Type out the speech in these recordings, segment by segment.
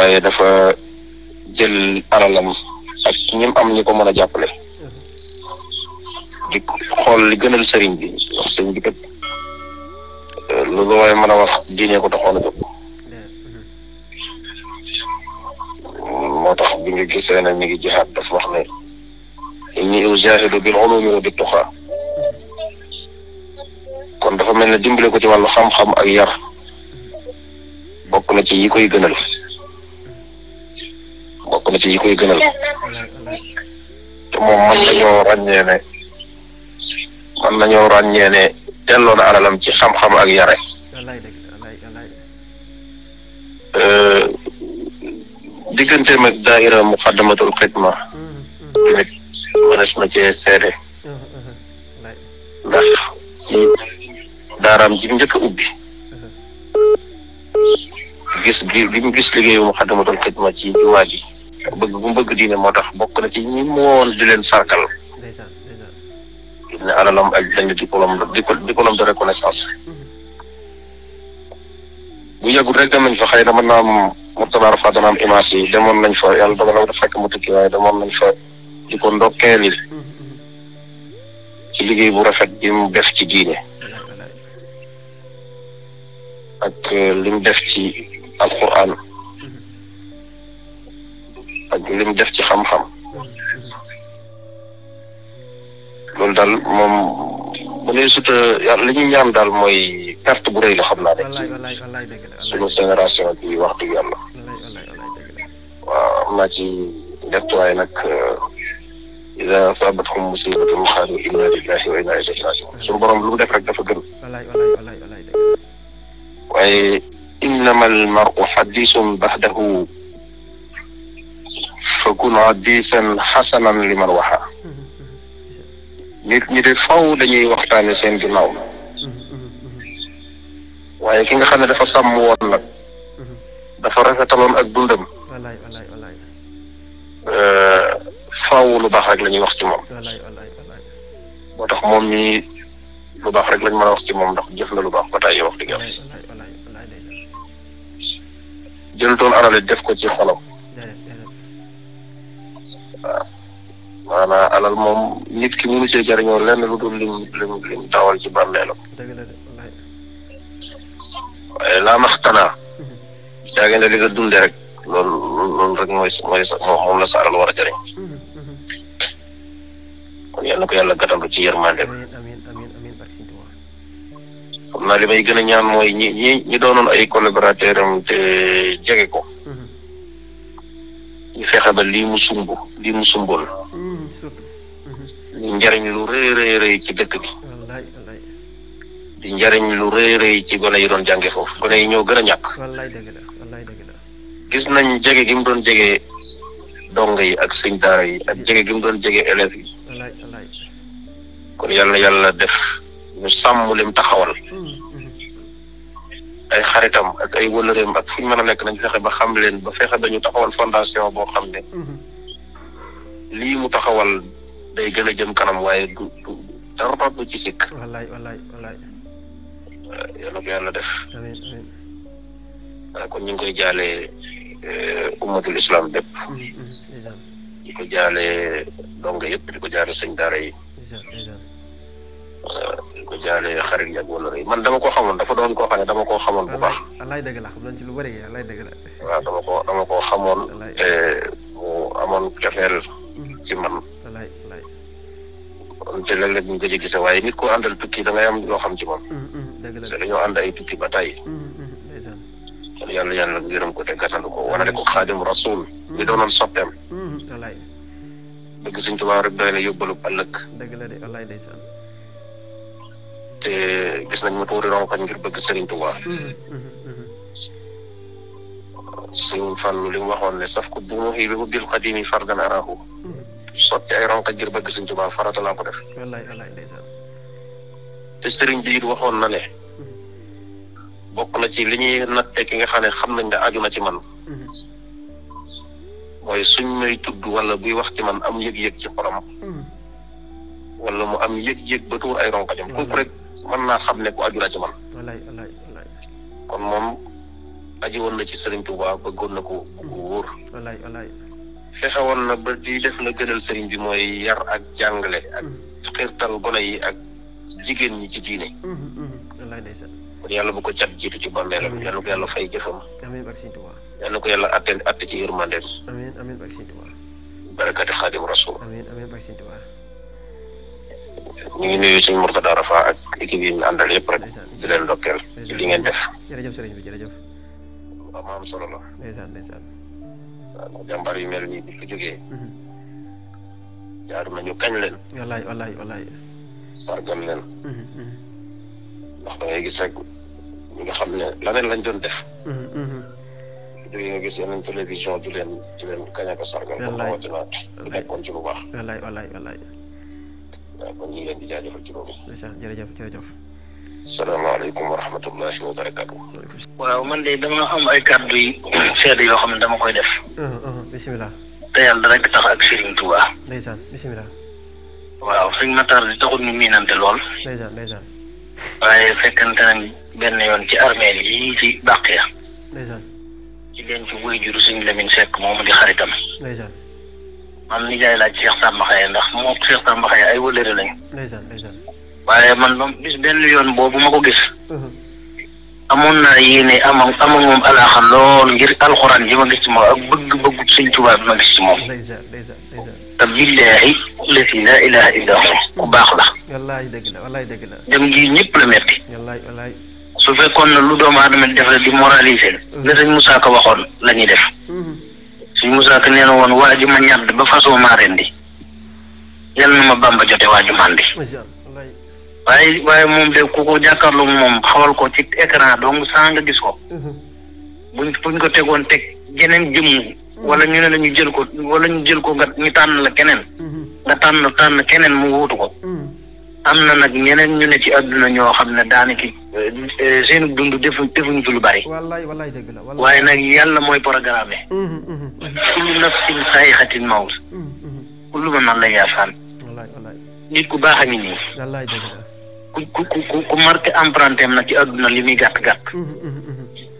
waaye dafa jël alalam ak ñim am ñi ko mën a jàppale di xool li gënal sëriñ bi wax sëriñ bi kat loolu waaye mën a wax diine ko taxoon a jóg moo tax bi nga gisee ne mi ngi jihaad dafa wax ne inni ujahidu bil ulumi wa bit tuqa kon dafa mel ne dimbale ko ci wàllu xam-xam ak yar bokk na ci yi koy gënal te moom mën nañoo ràññee ne delloo na alalam ci xam-xam ak yare digganteem ak daaira muqaddamatul xidma tamit mënees na cee seede ndax ci daaraam ji njëkk a ubbi gis bi mu gis liggéeyu muqaddamatul xidma ci jumaa ji bëgg bu mu bëgg diine moo tax bokk na ci ñi mu woon di leen sarkal ne alalam ak dañ diplôme de reconnaissance bu yàggul rek dem nañ fa xëy na mën naa am Mourtada Rafa dana am image yi demoon nañ fa yàlla dogal na fekk mu tukki waaye demoon nañ fa di ko ndokkeeli ci liggéey bu rafet bi mu def ci diine ak lim def ci alquran ak lim def ci xam-xam loolu daal moom bu ne suta yàlla li ñuy ñaan daal mooy perte bu rëy la xam naa ne ci suñu génération bi wax dëgg yàlla waaw am naa ci ndettuwaay nag ida sabathum musibatun xaalu inna lillahi wa inna ilayhi rajiun suñu borom lu mu def rek dafa gën waaye innama al mar'u hadisun baxdahu fa kun hadisan xasanan liman waxa nit ñi de faw dañuy waxtaane seen ginnaaw waaye ki nga xam ne dafa sàmm woon nag dafa rafetaloon ak dundam faw lu baax rek la ñuy wax ci moom moo tax moom mi lu baax rek lañ mën a wax ci moom ndax jëf na lu baax ba tàyyi wax dëgg yàlla jëlutoon alal def ko ci xolam waaw maanaam alal moom nit ki mënu cee jariñoo lenn lu dul lim tawal ci bàmmeelam waaye laa maxtanaa caage ne li nga dunde rek loolu rek moom la sa alal war a jariñ kon yal na ko yàlla gàttandu ci yërmande xam naa li may gën a ñaan mooy ñi doonoon ay collaborateur am te jege ko ñu fexe ba lii mu sumboon di njariñ lu rëy ci dëkk bi di njariñ lu rëy ci gone yi doon jànge foofu gone yi ñoo gën a ñàkk gis nañ jege gi mu doon jege donga yi ak sëñ daara yi ak jege gi mu doon jege élèves yi kon yàlla def ñu sàmm lim taxawal ay xaritam ak ay wëlëreem ak fu ñu mën a nekk nañ fexe ba xam leen ba fexe ba ñu taxawal fondation boo xam ne lii mu taxawal day gën a jëm kanam waaye du dara du ci sikk yàlla ko yàlla def kon ñu ngi koy jaalee ummatul islam bépp di ko jaalee donga yëpp di ko jaale sëñ daara yi di ko jaale xarit yi ak wala rëy man dama ko xamoon dafa doon koo xam ne dama koo xamoon bu baax wallaay dëgg la xam nañ ci lu bëri wallaay dëgg la waaw dama koo xamoon te mu amoon cofeel ci man te léeg-léeg ñu gëj a gise waaye nit ko àndal tukki da ngay am loo xam ci moom dëgg la te dañoo ànd ay tukki ba tey kon yàlla gërëm ko te gàttandu ko wane ko xaadim rasul mi doonoon soppeem wallaay bëgg Sëñ Tuubaa rek doy na yóbbalu ëllëg dëgg la de wallaay ndeysaan te gis nañ ma tuuri ronkañ ngir bëgg Sëriñ Tuubaa Sëñ Fallu li mu waxoon ne saf ko bu mu xii bi mu bil xadimi fardan arahu sotti ay ronkañ ngir bëgg Sëñ Tuubaa farata laa ko def wallaay ndeysaan te sëriñ bi it waxoon na ne bokk na ci li ñuy natte ki nga xam ne xam nañ ne aju na ci man mooy suñ may tudd wala buy wax ci man am yëg-yëg ci xolam wala mu am yëg-yëg ba tuur ay ronkañam kooku rek mën naa xam ne ku aju na ci man kon moom aji woon na ci Serigne Touba bëggoon na ko bu wóor. wallaay fexe woon na ba di def la gënal Serigne bi mooy yar ak jàngale ak xirtal gone yi ak jigéen ñi ci diine. wallaay ndeysaan. kon yàlla bu ko cat jiitu ci bàmmeelam yàlla ko yàlla fay jëfam. amiin barke Sëriñ Tuubaa. yàlla ko yàlla atte ci yërmandeem. amiin barke Sëriñ Tuubaa. barakati Xaadim Rasul. amiin barke Sëriñ Tuubaa. ñu ngi nuyu suñu Murtada Rafa ak équipe yi ñu àndal yëpp rek di leen ndokkeel ci li ngeen def. jërëjëf sëriñ bi jërëjëf. waaw ma am solo la. ndeysaan. waaw jàmbaar yu mel nii bu fi jógee. jaar nañu kañ leen. wallaay. sargal leen. ndax da ngay gis rek ñi nga xam ne laneen lañ doon def. jógee nga gis yeneen télévision di leen kañ ak a sargal. wallaay di nekkoon ci lu baax. wallaay. waaw kon ñu ngi leen di jaajëfal ci loolu. ndeysaan jërëjëf. salaamaaleykum wa rahmatullahi wa barakaatu. waaw man de dama am ay kàddu yi seede yoo xam ne dama koy def. bisimilah. te yàlla rek tax ak Serigne Touba. ndeysaan bisimilah. waaw sëñ Matar di taxul ñu miinante lool. ndeysaan. waaye fekkante nañ benn yoon ci armeel yi ci bàq ya. ndeysaan. ci leen ci wuy juru sëñ Lamine Seck moomu di xaritam. ndeysaan. man nijaay laaj Cheikh Samba Xaye ndax moo Cheikh Samba Xaye ay wëlëre lañ. ndeysaan. waaye man ba bis benn yoon boobu ma ko gis. amoon naa yéene am ak moom alaaxa lool ngir alxuraan ji ma gis ci moom ak bëgg sëñ Tuubaa bi ma gis ci moom. ndeysaan. te billaahi lati laa ilaaha illa hu ku baax la. wallaay dëgg la. dem gi ñëpp la metti. wallaay. su fekkoon ne lu doomu aadama def la di moraliser. la sëñ Moussa Ka waxoon la ñuy def. sëñ Moussa Ka nee na woon waa ji ma ñàdd ba façon maa rendi yal na ma Bàmba jote waa ju màndi. waaye moom de ku ko jàkkaarloo moom xawal ko ci écran donc saa nga gis ko. buñ ko tegoon teg geneen jëmm. wala ñu ne la ñu jël ko nga ñu tànn la keneen. nga tànn keneen mu wuutu ko. am na nag ñeneen ñu ne ci àdduna ñoo xam ne daanaka seen dund defuñu fi lu bari. wallaay dëgg la. waaye nag yàlla mooy programme. kullu nafsin saayixatin mawt. kullu man la yaasaan. wallaay. nit ku baax a ngi nii. wallaay dëgg la. ku marqué empreinte am nag ci àdduna li muy gàtt.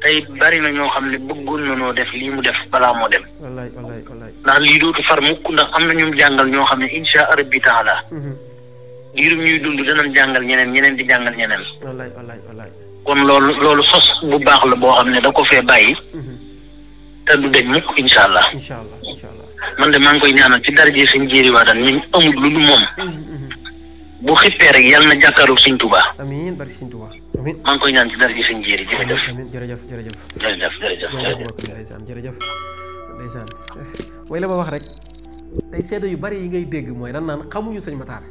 tey bari na ñoo xam ne bëggoon na noo def lii mu def balaa moo dem. wallaay. ndax lii dootu far mukk ndax am na ñum jàngal ñoo xam ne insha rabbi taala. diirum ñuy dund danañ jàngal ñeneen di jàngal ñeneen. wallaay. kon loolu sos bu baax la boo xam ne da ko fee bàyyi. te du deñ mukk insha allah. man de maa ngi koy ñaanal ci daraje sëñ Jéeri Waadan ñu amul lu dul moom. bu xippee rek yàlla na jàkkaarloog sëñ Tuubaa. amiin barke sëñ Tuubaa. amiin maa ngi koy ñaan ci daraje sëñ Jéeri jërëjëf. amiin jërëjëf. ndeysaan mooy la ma wax rek tey seede yu bari yi ngay dégg mooy dan naan xamuñu sëñ Matar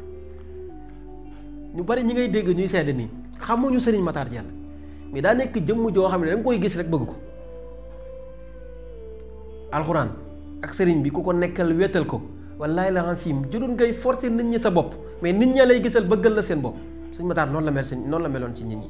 ñu bari ñi ngay dégg ñuy seede nii xamuñu sëriñ Matar Diène mais daa nekk jëmm joo xam ne da nga koy gis rek bëgg ko alxuraan ak sëriñ bi ku ko nekkal wéetal ko wallaay la ansim jurul ngay forcer nit ñi sa bopp mais nit ña lay gisal bëggal la seen bopp sëñ Matar noonu la meloon ci nit ñi